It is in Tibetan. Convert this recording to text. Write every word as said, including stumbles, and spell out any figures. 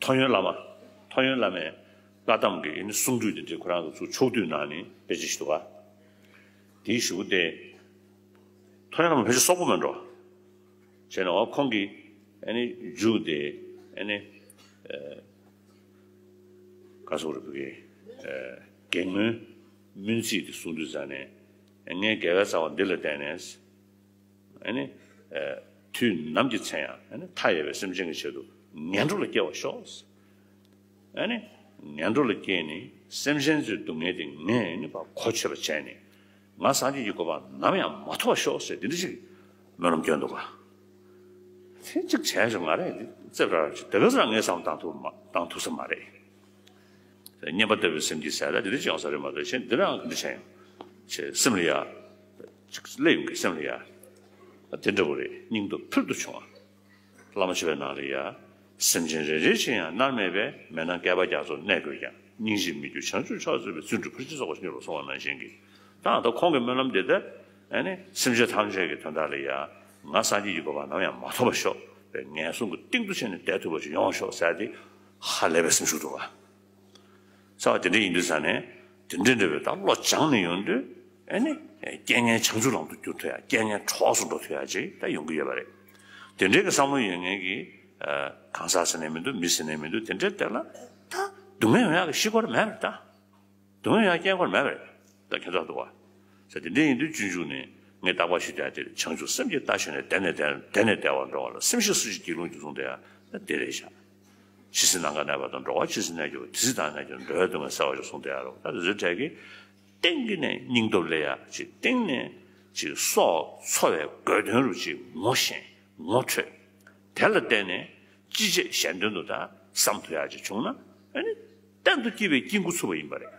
ཐོ་ཡོན་བླ་མ། ཐོ་ཡོན་བླ་མའི་བཀའ་གདམས་ཀྱི་ཨ་ནི་གསུང་སྒྲོས་དེ་འདྲའི་ཁོ་རང་གི་ཚུར་ཕྱོགས་བསྡུས་གནང་ནས་དཔེ་ཆ་ཞིག་འདུག་ག་དེའི་གཞུག་གུ་དེ། ཐོ་ཡོན་བླ་མ་ཕལ་ཆེར་སོག་པོ་མེད་འགྲོ། བྱས་ནས་འོ་ཁོང་གིས་ཨ་ནི་མཇུག་དེ་ཨ་ནི་ཨ་ག་སོག་རེ་བུ་གི་ཨ་རྒན་མོའི་སྨོན་ཚིག་དེ་གསུང་དུས་ཙ་ནས། ངའི་དགེ་བའི་རྩ་བ་འདི་ལ་བརྟེན་ནས། ཨ་ནི། ཨ་དུས་ནམ་གྱི་ཚེ་ཡང་ཨ་ནི་མཐའ་ཡས་པའི་སེམས་ཅན་གྱི་ཆེད་དུ་ངན་འགྲོ་ལ་སྐྱེ་བར་ཤོག་ཨ་ནི། ངན་འགྲོ་ལ་སྐྱེས་ནས་སེམས་ཅན་ཚོའི་སྡུག་བསྔལ་དེ་ངས་ཨ་ནི་ཕར་གོ་ཆོད་པ་བྱས་ནས། ང་སངས་རྒྱས་ཀྱི་གོ་འཕང་ནམ་ཡང་མ་ཐོབ་པར་ཤོག་ཟེར་འདི་འདྲ་ཞིག་སྨོན་ལམ་སྐྱོན་འདུག་ག་དེ་གཅིག་བྱས་ཤོག་ང་རེ་འདི་རྩེ་བྲལ་ཞིག་དེ་ག་ཚོད་ངས་བསམ་བཏང་ཐུབ་མ་བཏང་ཐུབ་ས་མ་རེད། བསྙེན་པ་ལྟ་བུའི་སེམས་ཀྱིས་ཟེར་ད་འདི་འདྲ་ཅིག་ཡོང་ས་རེད་མ་གཏོགས་གཞན་འདི་རང་འདི་བྱས་ཡོང་། ཅེས་སེམས་ལ་ཡ། ཅིག་སླེབས་ཡོང་གི་སེམས་ལ་ཡ། དེ་འདྲ་བོ་རེད། སྙིང་སྟོབས་ཕུལ་དུ་བྱུང་བ། བླ་མ་མཆོད་པའི་ནང་ལ་ཡ། སེམས་ཅན་རེ་རེ་ཞིག་ཡང་མནར་མེད་པའི་མེ་ནང་བསྐལ་པ་རྒྱ་མཚོར་གནས་དགོས་ཀྱང་སྙིང་རྗེས་མི་འགྱུར་བྱང་ཆུབ་མཆོག་སྩོལ་བའི་བརྩོན་འགྲུས་ཕུར་ཕྱིན་སོགས་པ་ཞིག་ལ་གསུངས་པ་ནང་བཞིན་གྱི། ད་ད་ཁོང་གི་སྨོན་ལམ་འདི་ལྟར་ཨ་ནི་སེམས་ཅན་ཐམས་ཅད་ཀྱི་དོན་དག་ལ་ཡ། ང་སངས་རྒྱས་ཀྱི་གོ་འཕང་ནམ་ཡང་མ་ཐོབ་པར་ཤོག་པའི་ངན་སོང་གི་གཏིང་དུ་ཕྱིན་ནས་བསྡད་ཐུབ་པ་ཞིག་ཡོང་བར་ཤོག་ཟེར་ཏེ་ཧ་ལས་པའི་སེམས་ཤུགས་འདུག་ག་ཚ་བ་དེ་འདྲ་ཡིན་དུས་ཙང་ནས་དེ་འདྲ་འདྲ་བའི་ད་བློ་སྦྱངས་ནས་ཡོང་དུས་ཨ་ནི་རྐྱེན་ངན་བྱང་ཆུབ་ལམ་དུ་བསྒྱུར་ཐུབ་ཡ། རྐྱེན་ངན་གྲོགས་སུ་འགྲོ་ཐུབ་ཡ་ཅིག་ད་ཡོང་གི་ཡོད་པ་རེད། དེ་འདྲའི་གི་བསམ་བློ་ཡོད་མཁན་གྱི་གང་ཟག་ཟེར་ནས་མི་འདུག་མི་ཟེར་ནས་མི་འདུག་དེ་འདྲའི་དེ་ལ་ད་སྡུག་བསྔལ་ཡོང་ཡ་གི་གཞི་སྐོར་མེད་པ་རེད་ད། སྡུག་བསྔལ་ཡོང་ཡ་རྐྱེན་སྐོར་མེད་པ་རེད། ད་ཁྱད་མཚར་འདུག་བ། ཟེར་དེ་འདྲ་ཡིན་དུས་སྤྱོད་འཇུག་ནས་ངས་རྟག་པར་ཞུ་བསྡད་དེ་བྱང་ཆུབ་སེམས་ཀྱི་རྟ་ཞོན་ནས་བདེ་ནས་བདེ་བདེ་ནས་བདེ་བར་འགྲོ་བ་ལ་སེམས་ཤེས་སུ་ཞིག་སྒྱིད་ལུག་འཇུག་གསུངས་དེ་ཡང་ད་དེ་རེད་ཤག་ཇི་སྲིད་ནམ་མཁའ་གནས་པ་དང་། འགྲོ་བ་ཇི་སྲིད་གནས་གྱུར་པ། དེ་སྲིད་བདག་གནས་གྱུར། འགྲོ་བའི་སྡུག་བསྔལ་བསལ་བར་ཤོག་གསུངས་དེ་ཡང་རེད། ད་དེ་ཚོའི་གྲས་ཀྱི་སྟེང་གི་ནས་སྙིང་སྟོབས་སླེབས་ཡ་ཅིག་སྟེང་ནས་ཅིག་སྲོག་འཚོ་བའི་དགོས་དོན་རུ་ཅིག་ངོ་ཤེས་ངོ་འཕྲོད། དེ་ལ་བརྟེན་ནས་ཅི་བྱེད་གཞན་དོན་དུ་ད་བསམ་ཐུབ་ཡ་ཅིག་བྱུང་ན་ཨ་ནི་གཏན་དུ་སྐྱིད་པའི་སྐྱིད་འགོ་ཚུགས་པ་ཡིན་པ་རེད།